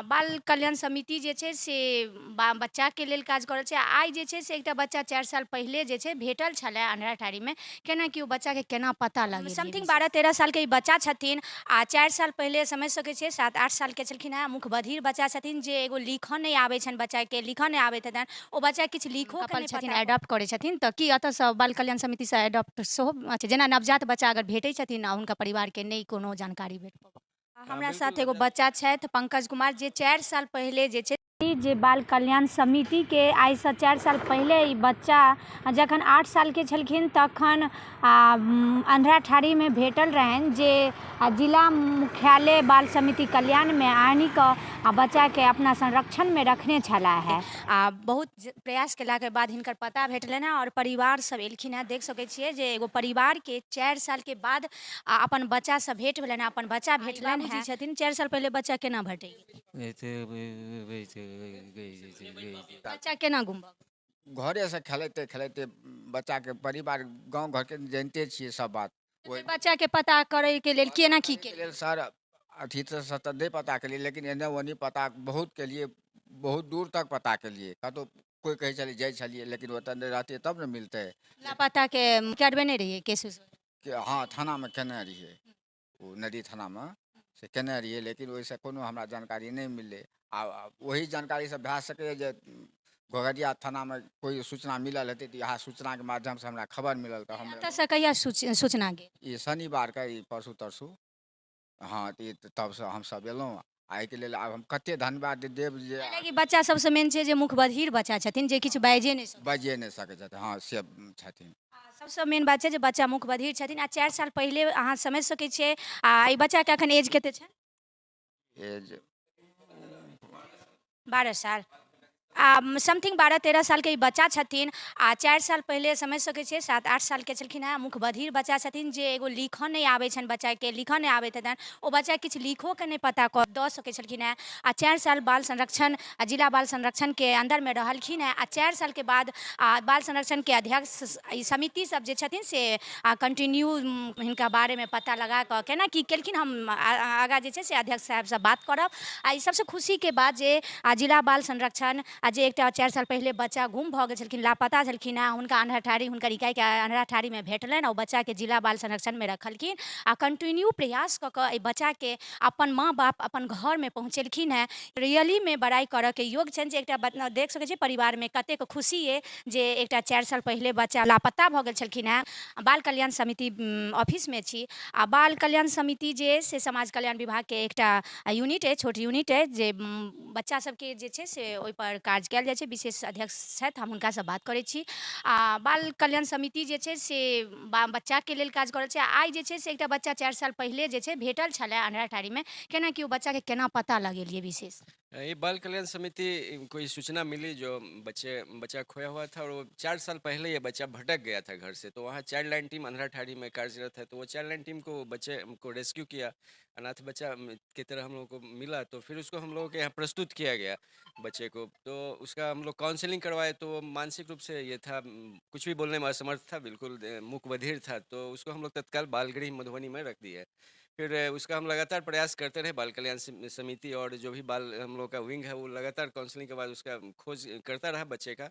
बाल कल्याण समिति जे छै से बच्चाके लेल काज कऽ रहल छै। आइ जे छै से एकटा बच्चा 4 साल पहिले जे छै भेटल छलै अन्धराठारीमे। केना कि ओ बच्चाके केना पता लगल? समथिंग 12-13 सालके ई बच्चा छथिन आ 4 साल पहिले समझि सकै छियै 7-8 सालके छलखिन हेँ। मुख बधिर बच्चा छथिन, जे एगो लिखऽ नहि आबै छनि, बच्चाके लिखऽ नहि आबैत हेतनि, ओ बच्चा किछु लिखो कपल छथिन, एडॉप्ट करै छथिन। तऽ की एतऽसँ बाल कल्याण समितिसँ एडॉप्ट सेहो? अच्छा, जेना नवजात बच्चा अगर भेटै छथिन आ हुनका परिवारके नहि कोनो जानकारी भेट पबै। हमरा साथ एगो बच्चा छथि, पंकज कुमार, जे 4 साल पहिले जे छै जे बाल कल्याण समितिके आइसँ 4 साल पहिले ई बच्चा जखन 8 सालके छलखिन तखन अन्धराठारीमे भेटल रहनि, जे जिला मुख्यालय बाल समिति कल्याणमे आनि कऽ आ बच्चाके अपना संरक्षणमे रखने छलाह है। आ बहुत प्रयास केलाके बाद हिनकर पता भेटलनि हँ आओर परिवार सब एलखिन हँ। देख सकै छियै जे एगो परिवारके 4 सालके बाद आ अपन बच्चासँ भेँट भेलनि, अपन बच्चा भेटलनि हँ। छथिन 4 साल पहिले बच्चा केना भेटै? बच्चा केना गुम भऽ गेल? घरेसँ खेलाइते खेलाइते बच्चाके परिवार, गाँव घरके जानिते छियै सब बात। ओहि बच्चाके पता करैके लेल केना की के लेल सर? अथी तऽ नहि पता केलियै, लेकिन एन्ने ओन्नी पता बहुत केलियै, बहुत दूर तक पता केलियै। कतहु कोइ कहै छलै, जाइ छलियै, लेकिन ओतऽ नहि रहतै तब ने मिलतै। लापताके करबे नहि रहियै केस उस? के हँ, थानामे केने रहियै, ओ नदी थानामे से केने रहियै, लेकिन ओहिसँ कोनो हमरा जानकारी नहि मिललै। आ ओही जानकारीसँ भए सकैए जे घोघरिया थानामे कोइ सूचना मिलल हेतै, तऽ इएह सूचनाके माध्यमसँ हमरा खबर मिलल, तऽ हम एतऽसँ कहिया सूचना गेल? ई शनिवारके, ई परसू तरसू। हँ, तऽ ई तबसँ हमसब एलहुँ आ एहिके लेल आब हम कतेक धन्यवाद देब जे कि बच्चा सबसँ मेन छै जे मुख बधिर बच्चा छथिन, जे किछु बाजिए नहि बाजिए नहि सकै छथिन। हँ, से छथिन। सबसँ मेन बात छै जे बच्चा मुख बधिर छथिन आ 4 साल पहिले अहाँ समझि सकै छियै। आ एहि बच्चाके एखन एज कते छै? एज 12 साल आ समथिंग 12-13 सालके ई बच्चा छथिन आ 4 साल पहिले समझि सकै छियै 7-8 सालके छलखिन हेँ। मुख बधिर बच्चा छथिन, जे एगो लिखऽ नहि आबै छनि, बच्चाके लिखऽ नहि आबैत हेतनि, ओ बच्चा किछु लिखोके नहि पता कऽ दऽ सकै छलखिन हेँ। आ 4 साल बाल संरक्षण आ जिला बाल संरक्षणके अन्दरमे रहलखिन हेँ आ 4 सालके बाद आ बाल संरक्षणके अध्यक्ष ई समिति सब जे छथिन से आ कंटिन्यू हिनका बारेमे पता लगा कऽ केना की केलखिन, हम आगाँ जे छै से अध्यक्ष साहेबसँ बात करब। आ ई सबसँ खुशीके बात जे आ जिला बाल संरक्षण आ जे एकटा 4 साल पहिले बच्चा गुम भऽ गेल छलखिन, लापता छलखिन हेँ, हुनका अन्धराठारी हुनकर इकाइके अन्धराठारीमे भेटलनि आ ओ बच्चाके जिला बाल संरक्षणमे रखलखिन आ कंटिन्यू प्रयास कऽ कऽ एहि बच्चाके अपन माँ बाप अपन घरमे पहुँचेलखिन हेँ। रियलीमे बड़ाइ करऽके योग्य छनि जे एकटा देख सकै छियै परिवारमे कतेक खुशी अइ जे एकटा 4 साल पहिले बच्चा लापता भऽ गेल छलखिन हेँ। बाल कल्याण समिति ऑफिसमे छी आ बाल कल्याण समिति जे से समाज कल्याण विभागके एकटा यूनिट अइ, छोट यूनिट अइ, जे बच्चा सबके जे छै से ओहिपर काज कयल जाइ छै। विशेष अध्यक्ष छथि, हम हुनकासँ बात करै छी। आ बाल कल्याण समिति जे छै से बच्चाके लेल काज कऽ रहल छै। आइ जे छै से एकटा बच्चा 4 साल पहिले जे छै भेटल छलै अन्धराठारीमे। केना कि ओ बच्चाके केना पता लगेलियै विशेष? ये बाल कल्याण समिति कोई सूचना मिली जो बच्चा खोया हुआ था और वो 4 साल पहले ये बच्चा भटक गया था घर से, तो वहाँ चाइल्ड लाइन टीम अंधराठाड़ी में कार्यरत है, तो वो चाइल्ड लाइन टीम को बच्चे को रेस्क्यू किया। अनाथ बच्चा की तरह हम लोगों को मिला, तो फिर उसको हम लोगों के यहाँ प्रस्तुत किया गया बच्चे को, तो उसका हम लोग काउंसलिंग करवाए, तो वो मानसिक रूप से ये था, कुछ भी बोलने में असमर्थ था, बिल्कुल मूक बधिर था, तो उसको हम लोग तत्काल बालगृह मधुबनी में रख दिए। फिर उसका हम लगातार प्रयास करते रहे, बाल कल्याण समिति और जो भी बाल हम लोग का विंग है वो लगातार काउंसलिंग के बाद उसका खोज करता रहा बच्चे का।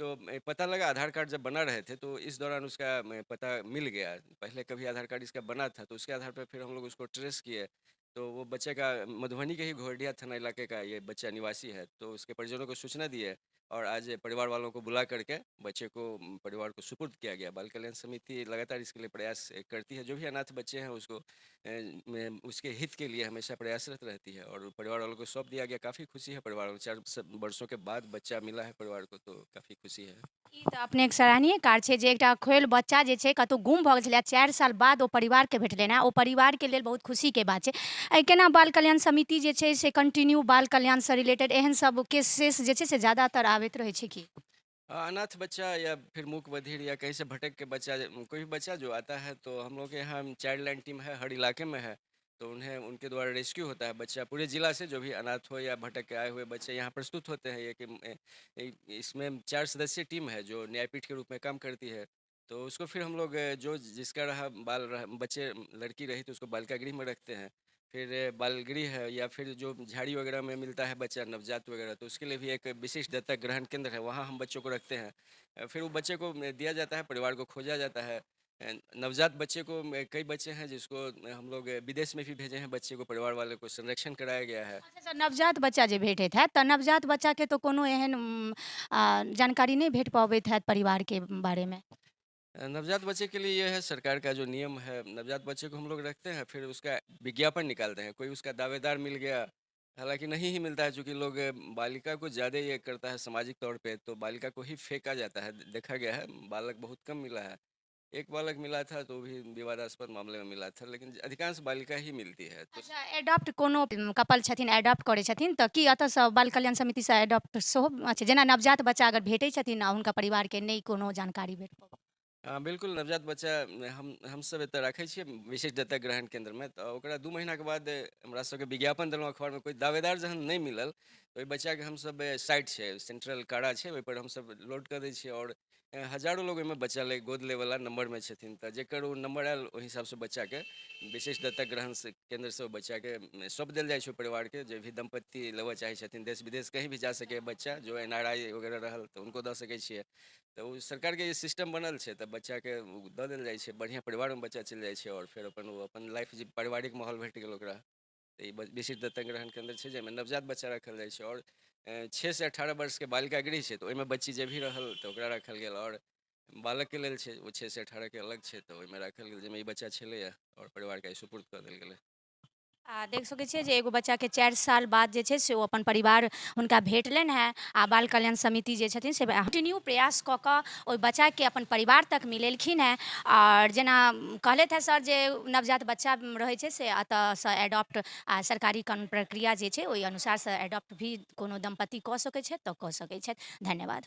तो पता लगा आधार कार्ड जब बना रहे थे तो इस दौरान उसका पता मिल गया। पहले कभी आधार कार्ड इसका बना था, तो उसके आधार पर फिर हम लोग उसको ट्रेस किए, तो वो बच्चे का मधुबनी के ही घोरडिया थाना इलाके का ये बच्चा निवासी है, तो उसके परिजनों को सूचना दी है और आज परिवार वालों को बुला करके बच्चे को परिवार को सुपुर्द किया गया। बाल कल्याण समिति लगातार इसके लिए प्रयास करती है, जो भी अनाथ बच्चे हैं उसको उसके हित के लिए हमेशा प्रयासरत रहती है और परिवार वालों को सौंप दिया गया। काफ़ी खुशी है परिवार वालों, 4 वर्षों के बाद बच्चा मिला है परिवार को, तो काफ़ी खुशी है। ई तऽ अपने एक सराहनीय कार्य छै जे एकटा खोयल बच्चा जे छै कतहु गुम भऽ गेल छलै, 4 साल बाद ओ परिवारके भेटलै हँ, ओ परिवारके लेल बहुत खुशीके बात छै। एहि केना बाल कल्याण समिति जे छै से कंटिन्यू बाल कल्याणसँ रिलेटेड एहन सब केसेस जे छै से ज्यादातर आबैत रहै छै की? अनाथ बच्चा या फिर मूक बधिर या कहीं से भटक के बच्चा, कोई भी बच्चा जो आता है तो हम लोग के यहाँ चाइल्ड लाइन टीम है, हर इलाके में है, तो उन्हें उनके द्वारा रेस्क्यू होता है बच्चा। पूरे ज़िला से जो भी अनाथ हो या भटक के आए हुए बच्चे यहाँ प्रस्तुत होते हैं। ये कि इसमें 4 सदस्यीय टीम है जो न्यायपीठ के रूप में काम करती है, तो उसको फिर हम लोग जो जिसका रहा बाल रहा, बच्चे लड़की रही तो उसको बालिका गृह में रखते हैं फिर बालगृह है, या फिर जो झाड़ी वगैरह में मिलता है बच्चा नवजात वगैरह, तो उसके लिए भी एक विशेष दत्तक ग्रहण केंद्र है, वहाँ हम बच्चों को रखते हैं। फिर वो बच्चे को दिया जाता है, परिवार को खोजा जाता है। नवजात बच्चे को कई बच्चे हैं जिसको हम लोग विदेश में भी भेजे हैं, बच्चे को परिवार वाले को संरक्षण कराया गया है। अच्छा सर, नवजात बच्चा जे भेटैत हैत तऽ नवजात बच्चाके तऽ कोनो एहन जानकारी नहि भेट पबैत हैत परिवारके बारेमे? नवजात बच्चे के लिए यह है, सरकार का जो नियम है, नवजात बच्चे को हम लोग रखते हैं, फिर उसका विज्ञापन निकालते हैं। कोई उसका दावेदार मिल गया, हालांकि नहीं ही मिलता है, चूँकि लोग बालिका को ज़्यादा ये करता है सामाजिक तौर पे, तो बालिका को ही फेंका जाता है, देखा गया है। बालक बहुत कम मिला है, एक बालक मिला था तो भी विवादास्पद मामले में मिला था, लेकिन अधिकांश बालिका ही मिलती है। तो अच्छा, एडॉप्ट कोनो कपल छथिन, एडॉप्ट करै छथिन, तऽ की एतऽसँ बाल कल्याण समितिसँ एडॉप्ट सेहो अच्छा, जेना नवजात बच्चा अगर भेटै छथिन आ हुनका परिवारके नहि कोनो जानकारी भेट पबै? हाँ बिल्कुल, नवजात बच्चा हमसब एतऽ राखै छियै विशेष दत्तक ग्रहण केन्द्रमे, तऽ ओकरा 2 महीनाके बाद हमरा सबके विज्ञापन देलहुँ अखबारमे। कोइ दावेदार जहन नहि मिलल तऽ ओहि बच्चाके हमसब साइट छै, सेंट्रल कारा छै, ओहिपर हमसब लोड कऽ दै छियै आओर हजारो लोग ओहिमे बच्चा ले गोद लैवला नम्बरमे छथिन, तऽ जकर ओ नम्बर आयल ओहि हिसाबसँ बच्चाके विशेष दत्तक ग्रहण केन्द्रसँ ओ बच्चाके सौंप देल जाइ छै परिवारके। जे भी दम्पति लेबऽ चाहै छथिन, देश विदेश कहीं भी जा सकैए बच्चा, जो NRI वगैरह रहल तऽ हुनको दऽ सकै छियै। तऽ ओ सरकारके ई सिस्टम बनल छै, तऽ बच्चाके दऽ देल जाइ छै, बढ़िआँ परिवारमे बच्चा चलि जाइ छै आओर फेर अपन ओ अपन लाइफ जे पारिवारिक माहौल भेट गेल ओकरा। तऽ ई विशेष दत्तक ग्रहण केन्द्र छै जाहिमे नवजात बच्चा राखल जाइ छै आओर 6 से 18 वर्षके बालिका गृह छै, तऽ ओहिमे बच्ची जे भी रहल तऽ ओकरा राखल गेल, आओर बालकके लेल छै ओ 6 से 18 के अलग छै, तऽ ओहिमे राखल गेल जाहिमे ई बच्चा छलैए आओर परिवारके सुपुर्द कऽ देल गेलै। आ देख सकै छियै जे एगो बच्चाके 4 साल बाद जे छै से ओ अपन परिवार हुनका भेटलनि हेँ आ बाल कल्याण समिति जे छथिन से कंटिन्यू प्रयास कऽ कऽ ओहि बच्चाके अपन परिवार तक मिलेलखिन हेँ। आओर जेना कहलथि हेँ सर जे नवजात बच्चा रहै छै से एतऽसँ एडॉप्ट आ सरकारी कानून प्रक्रिया जे छै ओहि अनुसारसँ एडॉप्ट भी कोनो दम्पति कऽ सकै छथि तऽ कऽ सकै छथि। धन्यवाद।